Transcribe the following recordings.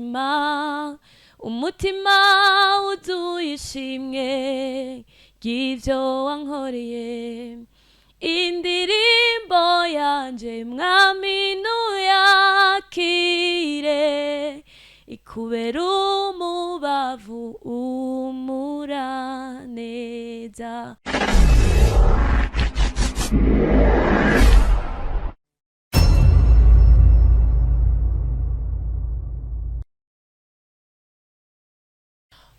mutima, umutima wuzuye ishimwe ry'ibyo wankoreye. Indirimbo yanje, mwami, nuyakire, ikubera umubavu umura neza.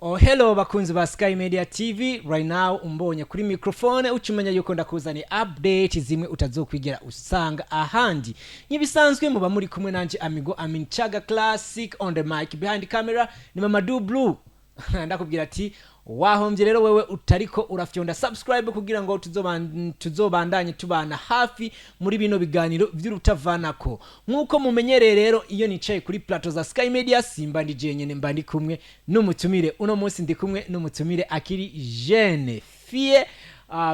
Oh, hello bakunzi ba Sky Media TV. Right now umbonye kuri microphone, ucumenya yuko ndakuzaniye update zimwe utazokwigera usanga ahandi. Nk'ibisanzwe muba muri kumwe nanje Amigo Amin Chaga Classic on the mic, behind camera ni Mama Du Blue. Ndakubwira ati wahombye rero wewe utariko urafyonda subscribe kugira ngo tuzobandanye tubana hafi muri bino biganiro vy'urutavanako. Nk'uko mumenyereye rero, iyo nicaye kuri plateau za Sky Media simba ndi jenyene, mba ndi kumwe n'umutumire. Uno munsi ndi kumwe n'umutumire akiri jeune fille,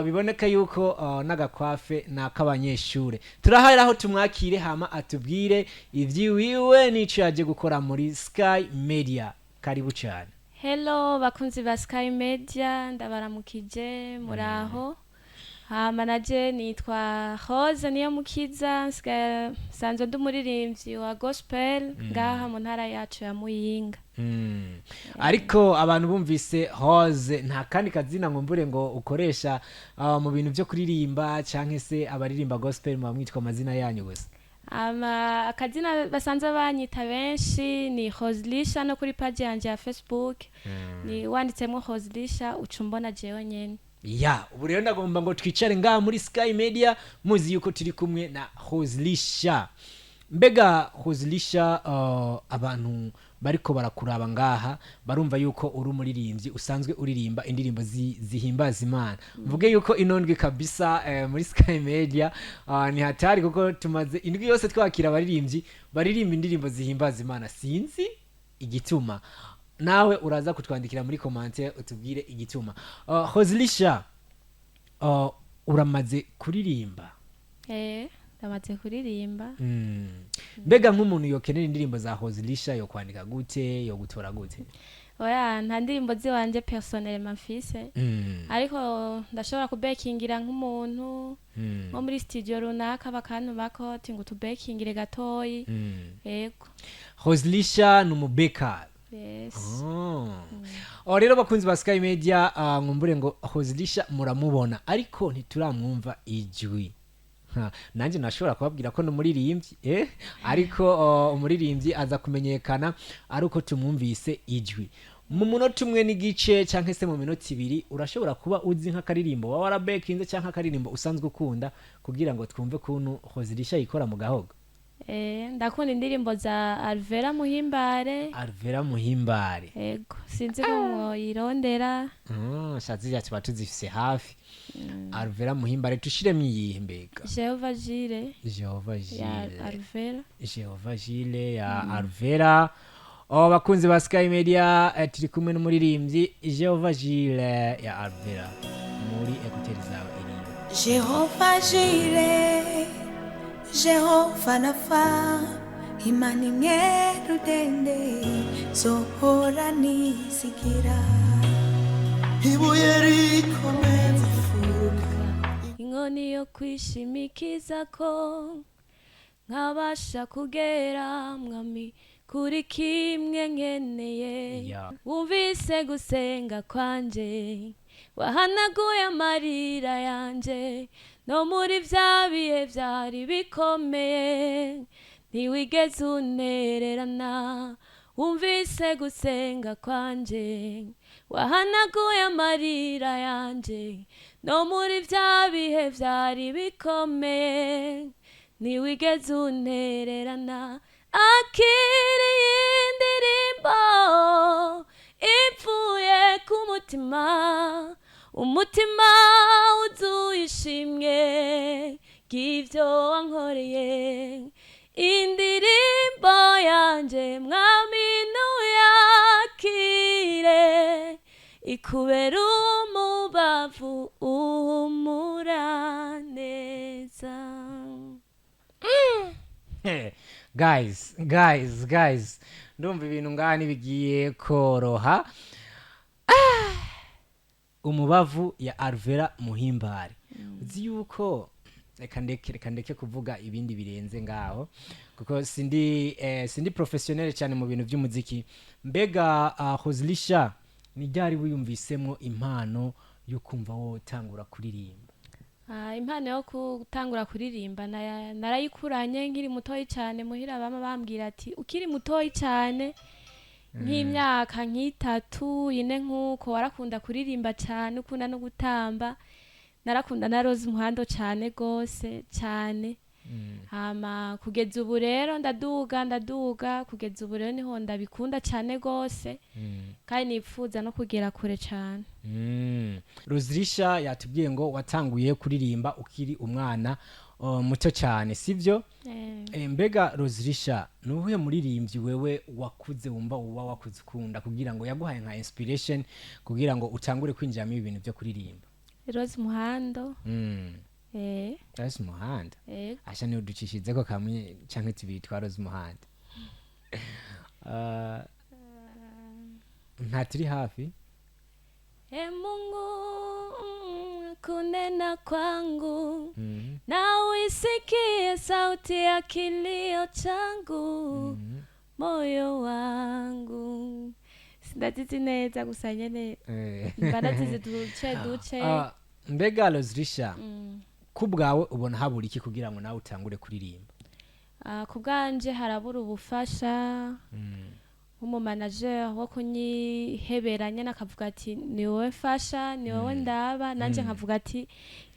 biboneka yuko n'agakwafe ni ak'abanyeshure. Turahari aho tumwakire, hama atubwire ivy'iwiwe n'ico yaje gukora muri Sky Media. Karibu cyane. Hello bakunzi ba Sky Media, ndabaramukije, muraho. Hama naje nitwa Rose niyo mukiza, nsanzwe ndi umuririmbyi wa gospel ngaha mu ntara yacu ya Muyinga. Ariko abantu bumvise Rose, nta kandi kazina ngo mvure ngo ukoresha mu bintu byo kuririmba, canke se abaririmba gospel muba mwitwa amazina yanyu gusa? Ama akazina basanzwe banyita benshi ni Roselisha, no kuri page yanje ya Facebook ni wanditsemo Roselisha uca umbona jewe nyene. Ya, ubu rero ndagomba ngo twicare ngaha muri Sky Media, muzi yuko turi kumwe na Roselisha. Mbega Roselisha, abantu bariko barakuraba ngaha barumva yuko uri umuririmbyi usanzwe uririmba indirimbo zihimbaza Imana. Mvuge yuko ino ndwi kabisa muri Sky Media ni hatari, kuko tumaze indwi yose twakira abaririmbyi baririmba indirimbo zihimbaza Imana. Sinzi igituma, nawe uraza kutwandikira muri commentaire utubwire igituma. Roselisha, uramaze kuririmba? Eh, ndamaze kuririmba. Mbega nk'umuntu yokenera indirimbo za Roselisha yo kwandika gute, yo gutora gute? Oya, nta ndirimbo ziwanje personnellement mfise, ariko ndashobora kubekingira nk'umuntu nko muri studio runaka bakantumako ati ngo tubekingire gatoyi. Yego. Roselisha ni umubeka. Yes. Oh. Oh, rero bakunzi ba Sky Media, nkumbure ngo Roselisha muramubona ariko ntituramwumva ijwi. Ha, nanjye nashobora kubabwira ko n'umuririmbyi, ariko umuririmbyi aza kumenyekana ari uko tumwumvise ijwi. Mu munota umwe n'igice cyangwa se mu minota 2 urashobora kuba uzi nk'akaririmbo waba warabekinze cyangwa akaririmbo usanzwe ukunda, kugira ngo twumve ukuntu Roselisha yikora mu gahogo. Eh, ndakunda indirimbo za Alvera Muhimbare. Alvera Muhimbare. Yego, sinzi ko mwoyirondera. Sha ziriya tuba tuzifise hafi. Alvera Muhimbare, tushiremo iyihe mbega? Jehova Jire. Jehova Ya Jire. Alvera. Jehova Jire ya Alvera. Oh, bakunzi ba Sky Media, turi kumwe n'umuririmbyi Jehova Jire ya Alvera muri ekuteri zawe iriyo. Jehova Jire, Jehova Rafa, Imana imwe rudende, zohora nizigira. Ibuye rikomeza imfuruka. Inkoni yo kwishimikiza ko nkabasha kugera, mwami, kuri kimwe nkeneye. Wumvise gusenga kwanje, wahanaguye amarira yanje, no muri vya bihe vyari bikomeye ntiwigeze untererana. Wumvise gusenga kwanje, wahanaguye amarira yanje, no muri vya bihe vyari bikomeye ntiwigeze untererana. Akiriye indirimbo ipfuye ku mutima, umutima wuzuye ishimwe ry'ibyo wankoreye. Indirimbo yanje, mwami, nuyakire, ikubera umubavu uhumura neza. Guys, guys, guys, ndumva ibintu ngaha ntibigiye koroha. Umubavu ya Alvera Muhimbare, uzi yuko reka ndeke kuvuga ibindi birenze ngaho, kuko sindi professionnel cyane mu bintu by'umuziki. Mbega Hozilisha, ni ryari wiyumvisemo impano yo kumva wotangura kuririmba? Ah, impano yo gutangura kuririmba narayikuranye nkiri mutoyi cyane. Muhira bama bambwira ati ukiri mutoyi cyane, nk'imyaka nk'itatu, ine, nk'uko warakunda kuririmba cyane, ukunda no gutamba. Narakunda na Rose Muhando cyane gose cyane. Hama kugeza ubu rero ndaduga, ndaduga, kugeza ubu rero niho ndabikunda cyane gose, kandi nipfuza no kugera kure cyane. Rozirisha yatubwiye ngo watanguye kuririmba ukiri umwana muto cyane, sibyo? Eh. Mbega Rozirisha, ni uwuhe muririmbyi wewe wakuze wumva uba wakuze ukunda, kugira ngo yaguhaye nka inspiration kugira ngo utangure kwinjiramo ibi bintu byo kuririmba? Rose Muhando. Rose Muhando? Eh. Asha niwe uducishizeko kamwe canke tubiri twa Rose Muhando. Nta turi hafi. E Mungu, kunena kwangu na uisikie sauti ya kilio changu, moyo wangu. Sindazizi neza, gusa nyene mba ndazizi duce duce. Ah, mbega Rozirisha, ku bwawe ubona habura iki kugira ngo nawe utangure kuririmba? Ah, ku bwanje harabura ubufasha nk'umumanager wo kunyihebera nyene, akavuga ati ni wowe mfasha, ni wowe ndaba, nanje nkavuga ati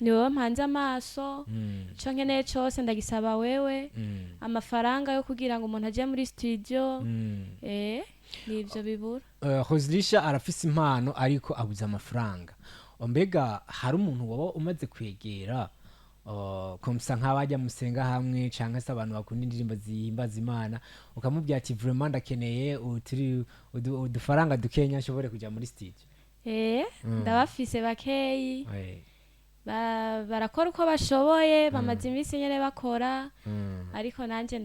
ni wowe mpanze amaso, ico nkeneye cose ndagisaba wewe, amafaranga yo kugira ngo umuntu aje muri studio. Nivyo bibura. Rozirisha arafise impano ariko abuze amafaranga. Mbega hari umuntu waba umaze kwegera, komsa nk'abajya musenga hamwe canke se abantu bakunda indirimbo zihimbaza Imana, ukamubwira ati vraiment ndakeneye udufaranga dukenya nshobore kuja muri studio? Ndabafise bakeyi. Barakora uko bashoboye, bamaze iminsi nyene bakora, ariko nanje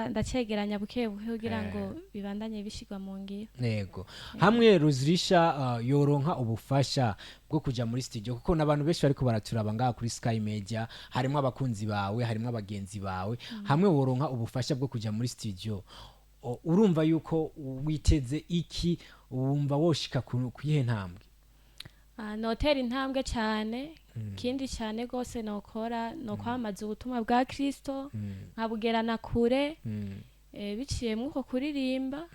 ndacegeranya buke buke kugira ngo bibandanye bishirwa mu ngiro. Yego, hamwe Ruzirisha yoronka ubufasha bwo kuja muri studio, kuko n'abantu benshi bariko baraturaba ngaha kuri Sky Media, harimo abakunzi bawe, harimo abagenzi bawe, hamwe woronka ubufasha bwo kuja muri studio, urumva yuko witeze iki? Wumva woshika kuyihe ntambwe? Ah, notera intambwe cyane. Ikindi cyane rwose nokora no kwamamaza ubutumwa bwa Kristo, nkabugerana kure, biciye mw'uko kuririmba.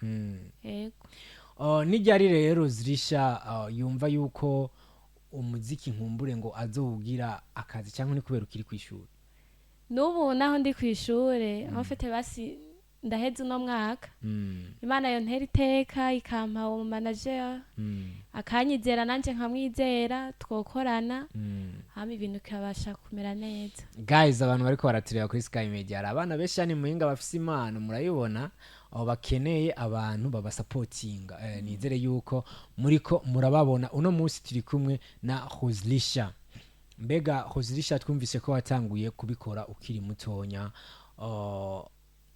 Yego. Nijyari rero Zirisha yumva yuko umuziki nkumbure ngo azowugira akazi, cyangwa ni kubera ukiri kw'ishuri? N'ubu naho ndi ku ishure, aho mfite basi ndaheze uno mwaka, Imana yontera iteka ikampa uwo manager, akanyizera nanjye nkamwizera, twokorana, hama ibintu bikabasha kumera neza. Guys, abantu bariko baratureba kuri Sky Media, hari abana benshi hano muhinga bafise impano, murayibona, aho bakeneye abantu babasapotinga. Nizere yuko muriko murababona. Uno munsi turi kumwe na Hozlisha. Mbega Hozlisha, twumvise ko watanguye kubikora ukiri mutonya.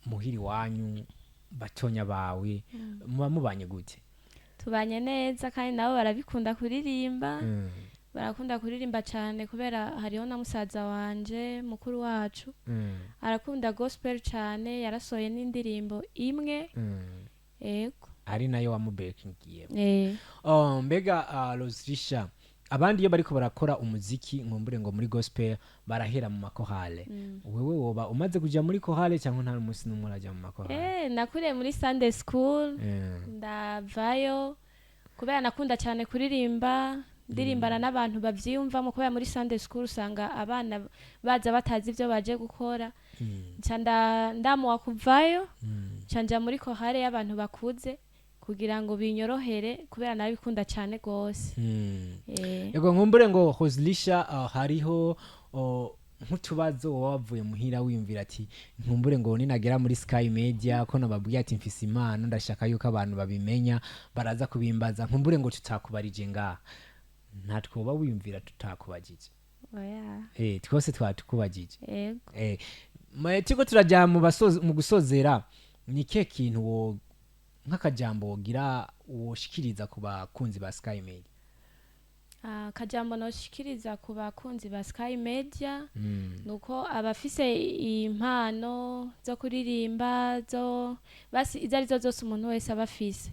Muhiri wanyu, batonya bawe muba mubanye gute? Tubanye neza, kandi nabo barabikunda kuririmba. Barakunda kuririmba cyane, kubera hariho na musaza wanje mukuru wacu, arakunda gospel cyane, yarasohoye n'indirimbo imwe. Yego. Ari nayo wamubekingiye? Eh. Oh, mbega Rosrisha, abandi iyo bariko barakora umuziki nkumbure ngo muri gospel barahera mu makorale, wewe woba umaze kuja muri korale cyangwa nta munsi n'umwe urajya mu makorale? Nakuriye muri Sunday school, ndavayo kubera nakunda cyane kuririmba, ndirimbana n'abantu bavyiyumvamo, kubera muri Sunday school usanga abana baza batazi ibyo baje gukora. Nca ndamuwa kuvayo, nca nja muri korale y'abantu bakuze kugira ngo binyorohere, kubera nabikunda cyane gose. Yego, nkumbure ngo Hoslisha, hariho nk'utubazo woba wavuye muhira wiyumvira ati nkumbure ngo ninagera muri Sky Media ko nababwiye ati mfise impano, ndashaka yuko abantu babimenya, baraza kubimbaza, nkumbure ngo tutakubarije ngaha, ntatwoba wiyumvira tutakubajije? Oya. Twose twatukubajije. Yego. Turiko turajya mu gusozera, ni kihe kintu wo nk'akajambo wogira woshikiriza ku bakunzi ba Sky Media? Akajambo noshikiriza ku bakunzi ba Sky Media nuko abafise impano zo kuririmba, zo basi izo arizo zose umuntu wese aba afise,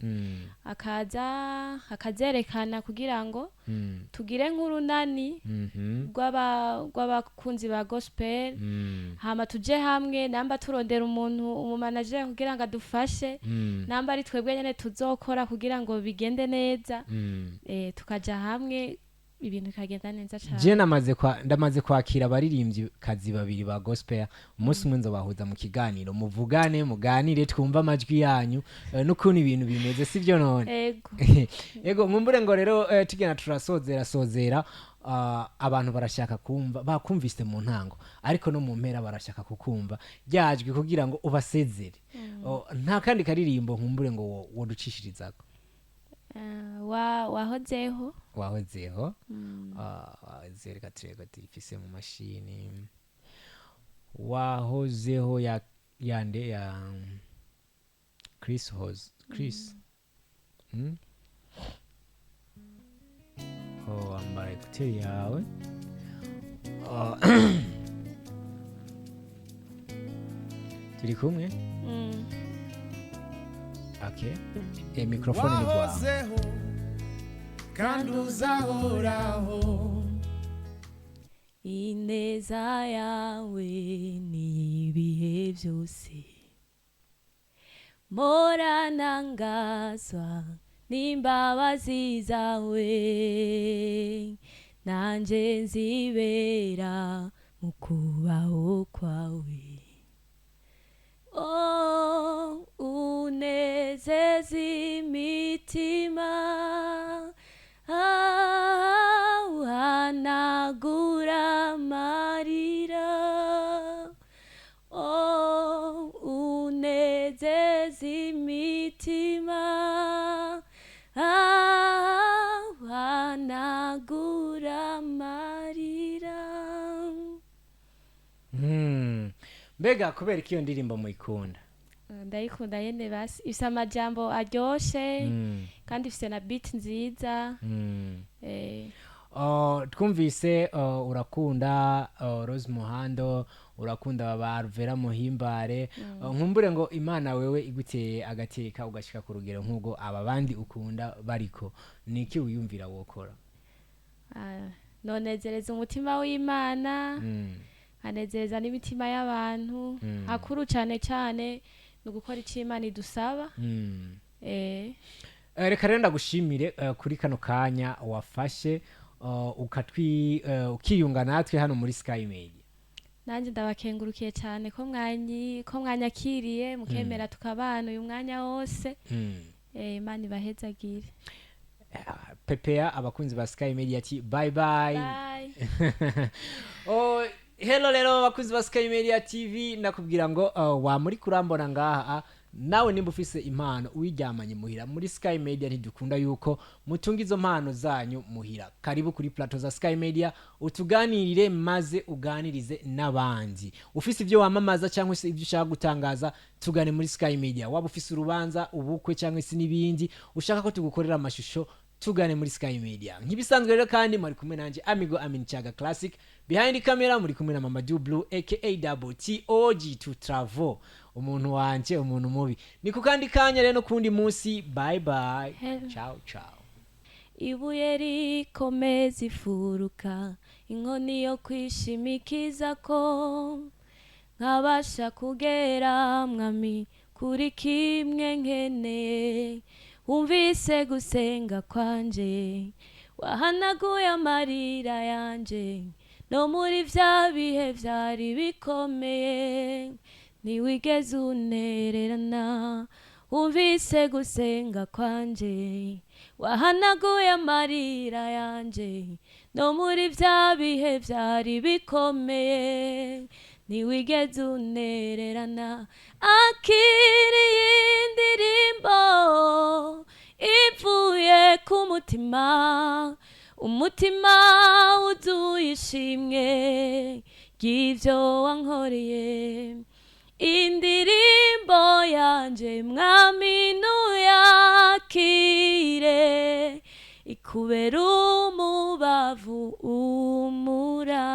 akaza akazerekana kugira ngo tugire nk'urunani rw'abakunzi ba gospel, hama tuje hamwe, namba turondera umuntu umumanager kugira ngo adufashe, namba ari twebwe nyene tuzokora kugira ngo bigende neza, tukaja hamwe ibintu bikagenda neza cane. Je ndamaze kwakira abaririmbyi kazi babiri ba gospel. Umunsi umwe nzobahuza mu kiganiro, muvugane, muganire, twumve amajwi yanyu n'ukuntu ibintu bimeze, sibyo none? Ego. Ego, nkumbure ngo rero tugenda turasozera sozera, abantu barashaka kumva, bakumvise mu ntango ariko no mu mpera barashaka kukumva ryajwi kugira ngo ubasezere. Oh, nta kandi karirimbo nkumbure ngo woducishirizako? Wahozeho. Wahozeho. Wahozeho, reka turebe ko tuyifise mu mashini. Wahozeho ya yande ya Chris Hose Chris. Oh, wambara ekuteri yawe. Oh. Turi kumwe. Okay, mikrofone ni kwawe. Wahozeho kandi uzahoraho. Ineza yawe ni ibihe byose, moranangazwa n'imbabazi zawe, nanjye nzibera mu kubaho kwawe. Oh, unezeza imitima, ah, uhanagura amarira. Oh, unezeza imitima, ah, uhanagura amarira. Mbega kubera ko iyo ndirimbo muyikunda? Ndayikunda yene, basi ifise amajambo aryoshe, kandi ifise na beat nziza. Oh, twumvise, oh, urakunda, oh, Rose Muhando, urakunda ba Alvera Muhimbare. Oh, nkumbure ngo Imana wewe iguteye agateka ugashika ku rugero nk'ubwo aba bandi ukunda bariko, niki wiyumvira wokora? Nonezereza umutima w'Imana, nkanezereza n'imitima y'abantu. Hakuru cane cane ni ugukora ico Imana idusaba. Reka rero ndagushimire kuri kano kanya wafashe ukiyunga natwe hano muri Sky Media. Nanjye ndabakengurukiye cyane ko mwanyakiriye mukemera tukabana uyu mwanya wose. Imana ibahezagire. Pepea abakunzi ba Sky Media ati bye bye. Bye. Oh, hello rero abakunzi ba Sky Media TV, nakubwira ngo wa muri kurambona ngaha, nawe nimba ufise impano uyiryamanye muhira, muri Sky Media ntidukunda yuko mutunga izo mpano zanyu muhira. Karibu kuri plateau za Sky Media utuganirire maze uganirize n'abandi. Ufise ibyo wamamaza cyangwa se ibyo ushaka gutangaza, tugane muri Sky Media. Waba ufise urubanza, ubukwe cyangwa se n'ibindi ushaka ko tugukorera amashusho, tugane muri Sky Media nk'ibisanzwe. Rero kandi muri kumwe nanjye Amigo Amin Chaga Classic, behind camera muri kumwe na Mama Du Blue aka Double TOG to Travel, umuntu wanje, umuntu mubi. Ni ku kandi kanya rero no kundi munsi. Bye bye. Hello. Ciao ciao. Ibuye rikomeza ifuruka, inkoni yo kwishimikiza ko nkabasha kugera, mwami, kuri kimwe nkeneye. Wumvise gusenga kwanje, wahanaguye amarira yanje, no muri vya bihe vyari bikomeye ntiwigeze untererana. Wumvise gusenga kwanje, wahanaguye amarira yanje, no muri vya bihe vyari bikomeye ntiwigeze untererana. Akiriye indirimbo ivuye ku mutima, umutima wuzuye ishimwe ry'ibyo wankoreye. yanje mwami nuyakire, ikubera umubavu umura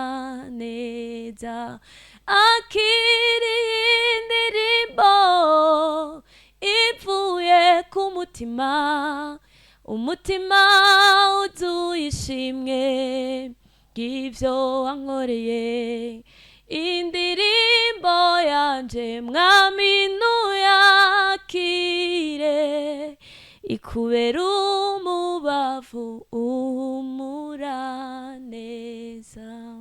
neza. Akiriye indirimbo ivuye ku mutima, umutima wuzuye ishimwe ry'ivyo wankoreye. Indirimbo yanje mwami nuyakire, ikubera umubavu umura neza.